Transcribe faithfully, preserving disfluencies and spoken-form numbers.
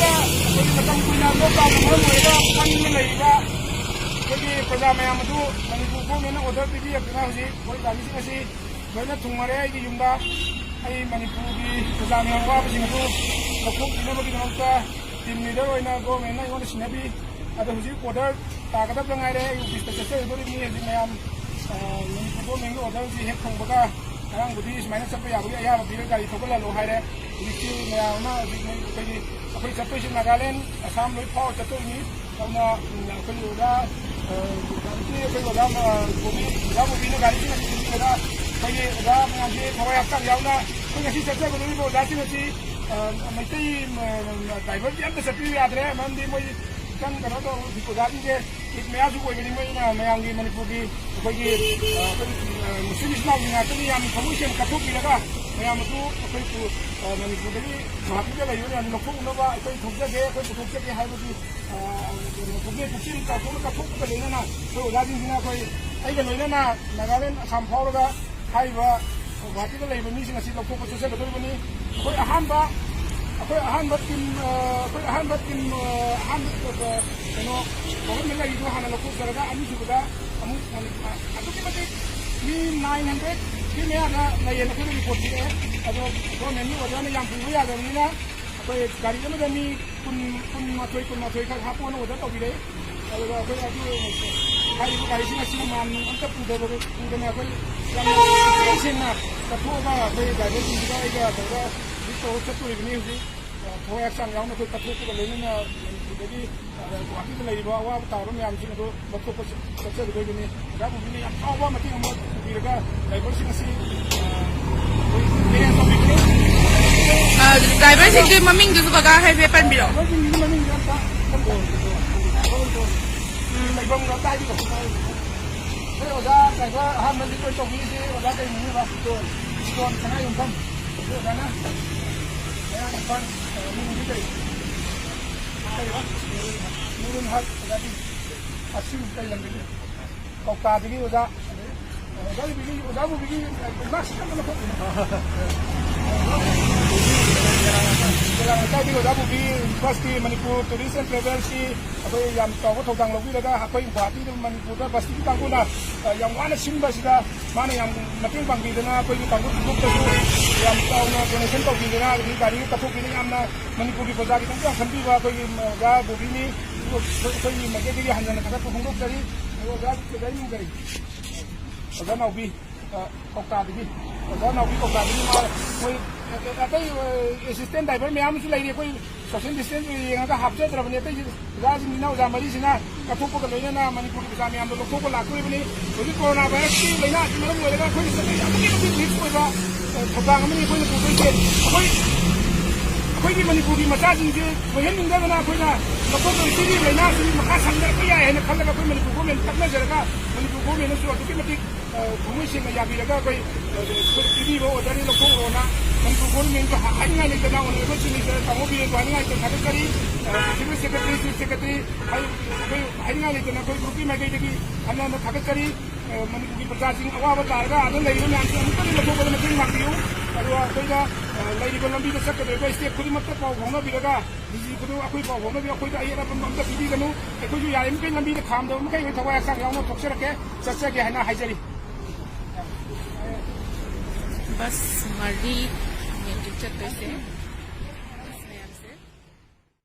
ꯑꯩꯈꯣꯏꯒꯤ ꯃꯇꯝ ꯀꯨꯏꯅ ꯂꯣꯛꯗꯥꯎꯟꯅ ꯃꯔꯝ ꯑꯣꯏꯔꯒ ꯄꯟꯗꯨꯅ ꯂꯩꯔꯤꯕ ꯑꯩꯈꯣꯏꯒꯤ ꯄ꯭ꯔꯖꯥ ꯃꯌꯥꯝ ꯑꯗꯨ ꯃꯅꯤꯄꯨꯔ ꯒꯣꯔꯃꯦꯟꯅ ꯑꯣꯔꯗꯔ ꯄꯤꯕꯤꯔꯛꯇꯨꯅ ꯍꯧꯖꯤꯛ ꯑꯩꯈꯣꯏ ꯒꯥꯔꯤꯁꯤꯡ ꯑꯁꯤ ꯂꯣꯏꯅ ꯊꯨꯡꯉꯔꯦ ꯑꯩꯒꯤ ꯌꯨꯝꯗ꯫ ꯑꯩ ꯃꯅꯤꯄꯨꯔꯒꯤ ꯄ꯭ꯔꯖꯥ ꯃꯌꯥꯝ ꯋꯥꯕꯁꯤꯡ ꯑꯗꯨ ꯂꯧꯊꯣꯛꯄꯤꯅꯕꯒꯤꯗꯃꯛꯇ ꯇꯤꯝ ꯂꯤꯗꯔ ꯑꯣꯏꯅ ꯒꯣꯔꯃꯦꯟꯅ ꯑꯩꯉꯣꯟꯗ ꯁꯤꯟꯅꯕꯤ꯫ ꯑꯗꯣ ꯍꯧꯖꯤꯛ ꯑꯣꯔꯗꯔ ꯇꯥꯒꯗꯕꯗ ꯉꯥꯏꯔꯦ꯫ ꯑꯩ ꯑꯣꯐꯤꯁꯇ ꯆꯠꯆꯒꯗꯧꯔꯤꯕꯅꯤ ꯍꯧꯖꯤꯛ ꯃꯌꯥꯝ꯫ ꯑ, ꯃꯅꯤꯄꯨꯔ ꯒꯣꯔꯃꯦꯟꯒꯤ ꯑꯣꯔꯗꯔꯁꯤ ꯍꯦꯛ ꯐꯪꯕꯒ ꯉꯔꯥꯡꯕꯨꯗꯤ ꯁꯨꯃꯥꯏꯅ ꯆꯠꯄ ꯌꯥꯕꯒꯤ ꯑꯌꯥꯕ ꯄꯤꯔꯦ, ꯒꯥꯔꯤ ꯊꯧꯒꯠꯍꯜꯂꯣ ꯍꯥꯏꯔꯦ꯫ ꯍꯧꯖꯤꯛꯇꯤ ꯃꯌꯥꯝ ꯑꯃ ꯍꯧꯖꯤꯛ ꯃꯣꯏ ꯑꯩꯈꯣꯏꯒꯤ, ꯑꯩꯈꯣꯏ ꯆꯠꯇꯣꯏꯁꯤ ꯅꯥꯒꯥꯂꯦꯟ, ꯑꯁꯥꯝ ꯂꯣꯏ ꯐꯥꯎꯔ ꯆꯠꯇꯣꯏꯅꯤ꯫ ꯑꯗꯨꯅ, ꯎꯝ, ꯑꯩꯈꯣꯏꯒꯤ ꯑꯣꯖꯥ, ꯑ, ꯍꯧꯖꯤꯛꯀꯤ ꯑꯩꯈꯣꯏ ꯑꯣꯖꯥ, ꯑ, ꯕꯣꯕꯤ, ꯑꯣꯖꯥ ꯕꯣꯕꯤꯅ ꯒꯥꯔꯤꯁꯤꯡ ꯑꯁꯤ ꯊꯤꯟꯕꯤꯔꯒ ꯑꯩꯈꯣꯏꯒꯤ ꯑꯣꯖꯥ ꯃꯌꯥꯝꯁꯤ ꯊꯋꯥꯏ ꯍꯛꯆꯥꯡ ꯌꯥꯎꯅ ꯑꯩꯈꯣꯏ ꯉꯁꯤ ꯆꯠꯆꯒꯗꯧꯔꯤꯕ ꯑꯣꯖꯥꯁꯤꯡ ꯑꯁꯤ, ꯑ, ꯃꯩꯇꯩ, ꯃ-, ꯃ-, ꯗ꯭ꯔꯥꯏꯚꯔꯁꯤ ꯑꯝꯇ ꯆꯠꯄꯤꯌꯨ ꯌꯥꯗ꯭ꯔꯦ꯫ ꯃꯔꯝꯗꯤ ꯃꯣꯏ ꯈꯤꯇꯪ ꯀꯩꯅꯣ ꯇꯧ, ꯍꯧꯖꯤꯛ ꯑꯣꯖꯥꯁꯤꯡꯁꯦ ꯏꯗ ꯃꯌꯥꯁꯨ ꯑꯣꯏꯕꯅꯤ, ꯃꯣꯏꯅ ꯃꯌꯥꯝꯒꯤ ꯃꯅꯤꯄꯨꯔꯒꯤ ꯑꯩꯈꯣꯏꯒꯤ, ꯑ, ꯑꯩꯈꯣꯏꯒꯤ, ꯑ, ꯃꯨꯁꯂꯤꯝ ꯏꯆꯤꯟ ꯏꯅꯥꯎꯁꯤꯡ ꯉꯥꯛꯇꯅꯤ ꯌꯥꯝ ꯊꯃꯣꯏ ꯁꯦꯡꯅ ꯀꯠꯊꯣꯛꯄꯤꯔꯒ ꯃꯌꯥꯝ ꯑꯗꯨ ꯑꯩꯈꯣꯏ ꯄꯨ-, ꯑ, ꯃꯅꯤꯄꯨꯔꯗꯒꯤ ꯒꯨꯍꯥꯇꯤꯗ ꯂꯩꯕ ꯃꯌꯥꯝ ꯂꯧꯊꯣꯛꯅꯕ ꯑꯩꯈꯣꯏ ꯊꯣꯛꯆꯒꯦ, ꯑꯩꯈꯣꯏ ꯄꯨꯊꯣꯛꯆꯒꯦ ꯍꯥꯏꯕꯒꯤ, ꯑ, ꯀꯩꯅꯣ, ꯄꯨꯛꯅꯤꯡ ꯄꯨꯛꯆꯦꯜ ꯆꯥꯎꯊꯣꯛꯅ ꯀꯠꯊꯣꯛꯄꯒ ꯂꯣꯏꯅꯅ ꯑꯩꯈꯣꯏ ꯑꯣꯖꯥꯁꯤꯡꯁꯤꯅ ꯑꯩꯈꯣꯏ, ꯑꯩꯒ ꯂꯣꯏꯅꯅ ꯅꯥꯒꯥꯂꯦꯟ ꯑꯁꯥꯝ ꯐꯥꯎꯔꯒ ꯍꯥꯏꯔꯤꯕ ꯒꯨꯍꯥꯇꯤꯗ ꯂꯩꯔꯤꯕ ꯃꯤꯁꯤꯡ ꯑꯁꯤ ꯂꯧꯊꯣꯛꯄ ꯆꯠꯆꯒꯗꯧꯔꯤꯕꯅꯤ꯫ ꯑꯩꯈꯣꯏ ꯑꯍꯥꯟꯕ, ꯑꯩꯈꯣꯏ ꯑꯍꯥꯟꯕ ꯇꯤꯝ, ꯑ, ꯑꯩꯈꯣꯏ ꯑꯍꯥꯟꯕ ꯇꯤꯝ, ꯑ, ꯑꯍꯥꯟꯕ, ꯑ, ꯀꯩꯅꯣ, ꯒꯣꯕꯤꯟꯗ ꯂꯩꯔꯤꯗꯣ ꯍꯥꯟꯅ ꯂꯧꯊꯣꯛꯆꯔꯒ ꯑꯅꯤꯁꯨꯕꯗ ꯑꯃꯨꯛ ꯃꯅꯤꯄꯨꯔ ꯑꯗꯨꯛꯀꯤ ꯃꯇꯤꯛ ꯃꯤ ꯅꯥꯏꯟ ꯍꯟꯗ꯭ꯔꯦꯠꯀꯤ ꯃꯌꯥꯗ ꯂꯩꯌꯦꯅ ꯑꯩꯈꯣꯏꯗ ꯔꯤꯄꯣꯔꯠ ꯄꯤꯔꯛꯑꯦ꯫ ꯑꯗꯣ ꯒꯣꯔꯃꯦꯟꯒꯤ ꯑꯣꯔꯗꯔꯅ ꯌꯥꯝ ꯄꯨꯕ ꯌꯥꯗꯕꯅꯤꯅ ꯑꯩꯈꯣꯏ ꯒꯥꯔꯤ ꯑꯃꯗ ꯃꯤ ꯀꯨꯟ, ꯀꯨꯟꯃꯥꯊꯣꯏ, ꯀꯨꯟꯃꯥꯊꯣꯏ ꯈꯛ ꯍꯥꯞꯄꯣꯅ ꯑꯣꯔꯗꯔ ꯇꯧꯕꯤꯔꯛꯏ꯫ ꯑꯗꯨꯒ ꯑꯩꯈꯣꯏ ꯑꯗꯨ ꯍꯥꯏꯔꯤꯕ ꯒꯥꯔꯤꯁꯤꯡ ꯑꯁꯤꯅ ꯃꯥꯟ ꯅꯨꯡ ꯑꯝꯇ ꯄꯨꯗꯕ, ꯄꯨꯗꯅ ꯑꯩꯈꯣꯏ ꯌꯥꯝꯅ ꯏꯁꯦꯡ ꯁꯦꯡꯅ ꯀꯠꯊꯣꯛꯑꯒ ꯑꯩꯈꯣꯏ ꯗ꯭ꯔꯥꯏꯚꯔꯁꯤꯡꯁꯤꯒ ꯑꯩꯒ ꯇꯧꯔꯒ ꯕꯨꯛ ꯇꯧꯔꯒ ꯆꯠꯇꯣꯔꯤꯕꯅꯤ ꯍꯧꯖꯤꯛ꯫ ꯑ, ꯊꯋꯥꯏ ꯍꯛꯆꯥꯡ ꯌꯥꯎꯅ ꯑꯩꯈꯣꯏ ꯀꯠꯊꯣꯛꯄꯒ ꯂꯣꯏꯅꯅ ꯃꯅꯤꯄꯨꯔꯗꯒꯤ, ꯑ, ꯒꯨꯍꯥꯇꯤꯗ ꯂꯩꯔꯤꯕ ꯑꯋꯥꯕ ꯇꯥꯔꯕ ꯃꯌꯥꯝꯁꯤꯡ ꯑꯗꯨ ꯂꯧꯊꯣꯛꯄ ꯆꯠ-, ꯆꯠꯆꯒꯗꯣꯏꯕꯅꯤ꯫ ꯑꯣꯖꯥ ꯄꯨꯕꯤꯅ ꯌꯥꯝ ꯆꯥꯎꯕ ꯃꯇꯦꯡ ꯑꯃ ꯄꯤꯕꯤꯔꯒ ꯗ꯭ꯔꯥꯏꯚꯔꯁꯤꯡ ꯑꯁꯤ, ꯑ, ꯑꯩꯈꯣꯏ ꯑꯦꯔꯦꯟꯖ ꯇꯧꯕꯤꯕꯅꯤ꯫ ꯑ, ꯗ꯭ꯔꯥꯏꯚꯔꯁꯤꯡꯒꯤ ꯃꯃꯤꯡꯗꯨꯁꯨ ꯀꯀꯥ ꯍꯥꯏꯐꯦꯠ ꯄꯟꯕꯤꯔꯛꯑꯣ꯫ ꯗ꯭ꯔꯥꯏꯚꯔꯁꯤꯡꯒꯤ ꯃꯃꯤꯡꯗꯤ ꯑꯝꯇ ꯎꯝ꯫ ꯂꯩꯐꯝꯒ ꯑꯝꯇ ꯍꯥꯏꯕꯤꯔꯛꯑꯣ꯫ ꯑꯩꯈꯣꯏ ꯑꯣꯖꯥ ꯗ꯭ꯔꯥꯏꯚꯔ ꯑꯍꯥꯟꯕ ꯂꯤꯠ ꯑꯣꯏꯅ ꯇꯧꯕꯤꯔꯤꯁꯤ ꯑꯣꯖꯥ ꯀꯩ ꯃꯤꯡꯅꯦꯕ? ꯖꯣꯟ꯫ ꯖꯣꯟ ꯁꯅꯥ ꯌꯨꯝꯐꯝ꯫ ꯑꯗꯨ ꯑꯣꯖꯥꯅ ꯃꯌꯥꯝ ꯏꯝꯐꯥꯜ, ꯑ, ꯃꯤꯡꯗꯤ ꯀꯔꯤ? ꯀꯔꯤꯕ? ꯅꯨꯔꯨꯜ ꯍꯛ ꯑꯣꯖꯥꯗꯤ꯫ ꯑꯁꯤꯕꯨ ꯀꯩ ꯂꯝꯗꯒꯤ? ꯀꯧꯇꯥꯗꯒꯤ ꯑꯣꯖꯥ꯫ ꯑꯗꯩ, ꯑ, ꯑꯣꯖꯥ ꯕꯤꯕꯤꯒꯤ, ꯑꯣꯖꯥ ꯕꯣꯕꯤꯒꯤ, ꯑ, ꯃꯥꯛꯁ ꯈꯤꯇꯪ ꯂꯧꯊꯣꯛꯄꯤꯌꯨ꯫ ꯀꯩꯔꯥꯛ ꯂꯩꯀꯥꯏꯗꯒꯤ ꯑꯣꯖꯥ ꯕꯣꯕꯤ ꯕꯁꯀꯤ, ꯃꯅꯤꯄꯨꯔ ꯇꯨꯔꯤꯁ ꯑꯦꯟ ꯇ꯭ꯔꯦꯚꯦꯜꯁꯀꯤ ꯑꯩꯈꯣꯏ ꯌꯥꯝ ꯆꯥꯎꯕ ꯊꯧꯗꯥꯡ ꯂꯧꯕꯤꯔꯒ ꯑꯩꯈꯣꯏ ꯒꯨꯍꯥꯇꯤꯗ ꯃꯅꯤꯄꯨꯔꯗ ꯕꯁꯀꯤ ꯀꯥꯡꯕꯨꯅ, ꯑ, ꯌꯥꯝ ꯋꯥꯅ ꯁꯤꯟꯕꯁꯤꯗ ꯃꯥꯅ ꯌꯥꯝ ꯃꯇꯦꯡ ꯄꯥꯡꯕꯤꯗꯅ ꯑꯩꯈꯣꯏꯒꯤ ꯀꯥꯡꯕꯨ ꯒ꯭ꯔꯨꯞꯇꯁꯨ ꯌꯥꯝ ꯆꯥꯎꯅ ꯗꯣꯅꯦꯁꯟ ꯇꯧꯕꯤꯗꯅ ꯑꯗꯒꯤ ꯒꯥꯔꯤꯒ ꯀꯠꯊꯣꯛꯄꯤꯗꯅ ꯌꯥꯝꯅ ꯃꯅꯤꯄꯨꯔꯒꯤ ꯄ꯭ꯔꯖꯥꯒꯤꯗꯃꯛꯇ ꯌꯥꯝ ꯈꯟꯕꯤꯕ ꯑꯩꯈꯣꯏꯒꯤ, ꯑ, ꯑꯣꯖꯥ ꯕꯣꯕꯤꯅꯤ꯫ ꯑꯩꯈꯣꯏꯒꯤ ꯃꯥꯏꯀꯩꯗꯒꯤ ꯍꯟꯖꯟꯅ ꯊꯥꯒꯠꯄ ꯐꯣꯡꯗꯣꯛꯆꯔꯤ꯫ ꯑꯗꯣ ꯑꯣꯖꯥ, ꯑꯣꯖꯥ ꯃꯤꯡ ꯀꯔꯤ? ꯑꯣꯖꯥ ꯅꯥꯎꯕꯤ꯫ ꯑ, ꯀꯧꯇꯥꯗꯒꯤ, ꯑꯣꯖꯥ ꯅꯥꯎꯕꯤ ꯀꯧꯇꯥꯗꯒꯤ ꯃꯥ, ꯃꯣꯏ, ꯑ, ꯑꯇꯩ, ꯑ, ꯑꯦꯁꯤꯁꯇꯦꯟ ꯗ꯭ꯔꯥꯏꯚꯔ ꯃꯌꯥꯝ ꯑꯃꯁꯨ ꯂꯩꯔꯤ꯫ ꯑꯩꯈꯣꯏ ꯁꯣꯁꯤꯌꯦꯜ ꯗꯤꯁꯇꯦꯟꯁ ꯌꯦꯡꯉꯒ ꯍꯥꯞꯆꯗ꯭ꯔꯕꯅꯤ꯫ ꯑꯇꯩ ꯑꯣꯖꯥꯁꯤꯡꯁꯤꯅ, ꯑꯣꯖꯥ ꯃꯔꯤꯁꯤꯅ ꯀꯠꯊꯣꯛꯄꯒ ꯂꯣꯏꯅꯅ ꯃꯅꯤꯄꯨꯔꯒꯤ ꯄꯩꯁꯥ ꯃꯌꯥꯝꯗꯣ ꯂꯧꯊꯣꯛꯄ ꯂꯥꯛꯇꯣꯔꯤꯕꯅꯤ꯫ ꯍꯧꯖꯤꯛ ꯀꯣꯔꯣꯅꯥ ꯚꯥꯏꯔꯁꯀꯤ ꯂꯥꯏꯅꯥꯁꯤꯅ ꯃꯔꯝ ꯑꯣꯏꯔꯒ ꯑꯩꯈꯣꯏꯅ ꯆꯠꯄ ꯑꯗꯨꯛꯀꯤ ꯃꯇꯤꯛ ꯔꯤꯁꯛ ꯑꯣꯏꯕ, ꯑ, ꯊꯧꯗꯥꯡ ꯑꯃꯅꯤ ꯑꯩꯈꯣꯏꯅ ꯄꯨꯗꯣꯏꯁꯦ꯫ ꯑꯩꯈꯣꯏ, ꯑꯩꯈꯣꯏꯒꯤ ꯃꯅꯤꯄꯨꯔꯒꯤ ꯃꯆꯥꯁꯤꯡꯁꯦ ꯑꯣꯏꯍꯟꯅꯤꯡꯗꯕꯅ ꯑꯩꯈꯣꯏꯅ ꯂꯧꯊꯣꯛꯇꯣꯏ ꯁꯤꯒꯤ ꯂꯥꯏꯅꯥꯁꯤ ꯃꯈꯥ ꯁꯟꯊꯔꯛꯄ ꯌꯥꯏ ꯍꯥꯏꯅ ꯈꯜꯂꯒ ꯑꯩꯈꯣꯏ ꯃꯅꯤꯄꯨꯔ ꯒꯣꯔꯃꯦꯟ ꯇꯛꯅꯖꯔꯒ ꯃꯅꯤꯄꯨꯔ ꯒꯣꯔꯃꯦꯟꯅꯁꯨ ꯑꯗꯨꯛꯀꯤ ꯃꯇꯤꯛ ꯑ, ꯊꯃꯣꯏ ꯁꯦꯡꯅ ꯌꯥꯕꯤꯔꯒ ꯑꯩꯈꯣꯏ, ꯑ, ꯑꯩꯈꯣꯏ ꯄꯤꯕꯤꯕ order ꯅꯤ, ꯂꯧꯊꯣꯛꯎꯔꯣꯅ ꯃꯅꯤꯄꯨꯔ ꯒꯣꯔꯃꯦꯟꯁꯨ ꯍꯥꯏꯅꯤꯡꯉꯥꯏ ꯂꯩꯇꯅ, ꯑꯣꯅꯔꯦꯕꯜ ꯆꯤꯐ ꯃꯤꯅꯤꯁꯇꯔ ꯇꯥꯃꯣ ꯕꯤꯔꯦꯟꯕꯨ ꯍꯥꯏꯅꯤꯡꯉꯥꯏ ꯂꯩꯇꯅ ꯊꯥꯒꯠꯆꯔꯤ꯫ ꯑ, ꯁꯤꯚꯤꯜ ꯁꯦꯀ꯭ꯔꯦꯇꯔꯤ, ꯆꯤꯐ ꯁꯦꯀ꯭ꯔꯦꯇꯔꯤ, ꯑꯩ, ꯑꯩꯈꯣꯏ ꯍꯥꯏꯅꯤꯡꯉꯥꯏ ꯂꯩꯇꯅ ꯑꯩꯈꯣꯏ ꯒ꯭ꯔꯨꯞꯀꯤ ꯃꯥꯏꯀꯩꯗꯒꯤ ꯍꯟꯅ ꯍꯟꯅ ꯊꯥꯒꯠꯆꯔꯤ꯫ ꯑ, ꯃꯅꯤꯄꯨꯔꯒꯤ ꯄ꯭ꯔꯖꯥꯁꯤꯡ ꯑꯋꯥꯕ ꯇꯥꯔꯒ ꯑꯥꯗ ꯂꯩꯔꯤꯕ ꯃꯌꯥꯝꯁꯤ ꯑꯃꯨꯛꯇꯗꯤ ꯂꯧꯊꯣꯛꯄꯗ ꯃꯇꯦꯡ ꯄꯥꯡꯕꯤꯌꯨ꯫ ꯑꯗꯨꯒ ꯑꯩꯈꯣꯏꯗ, ꯑ, ꯂꯩꯔꯤꯕ ꯂꯝꯕꯤꯗ ꯆꯠꯀꯗꯧꯔꯤꯕ ꯁ꯭ꯇꯦꯠ ꯈꯨꯗꯤꯡꯃꯛꯇ ꯄꯥꯎ ꯐꯥꯎꯅꯕꯤꯔꯒ, ꯗꯤ ꯁꯤ ꯈꯨꯗꯤꯡꯃꯛ ꯑꯩꯈꯣꯏ ꯄꯥꯎ ꯐꯥꯎꯅꯕꯤꯌꯨ꯫ ꯑꯩꯈꯣꯏꯗ ꯑꯌꯦꯠ ꯑꯄꯟ ꯑꯝꯇ ꯄꯤꯕꯤꯒꯅꯨ꯫ ꯑꯩꯈꯣꯏꯁꯨ ꯌꯥꯔꯤꯃꯈꯩ ꯂꯝꯕꯤꯗ ꯈꯥꯝꯗꯕ ꯃꯈꯩ ꯑꯩꯈꯣꯏ ꯊꯋꯥꯏ ꯍꯛꯆꯥꯡ ꯌꯥꯎꯅ ꯊꯣꯛꯆꯔꯛꯀꯦ, ꯆꯠꯆꯒꯦ ꯍꯥꯏꯅ ꯍꯥꯏꯖꯔꯤ꯫ ꯕꯁ ꯃꯔꯤ ꯃꯦꯇ꯭ꯔꯤꯛ ꯆꯠꯇꯣꯏꯁꯦ꯫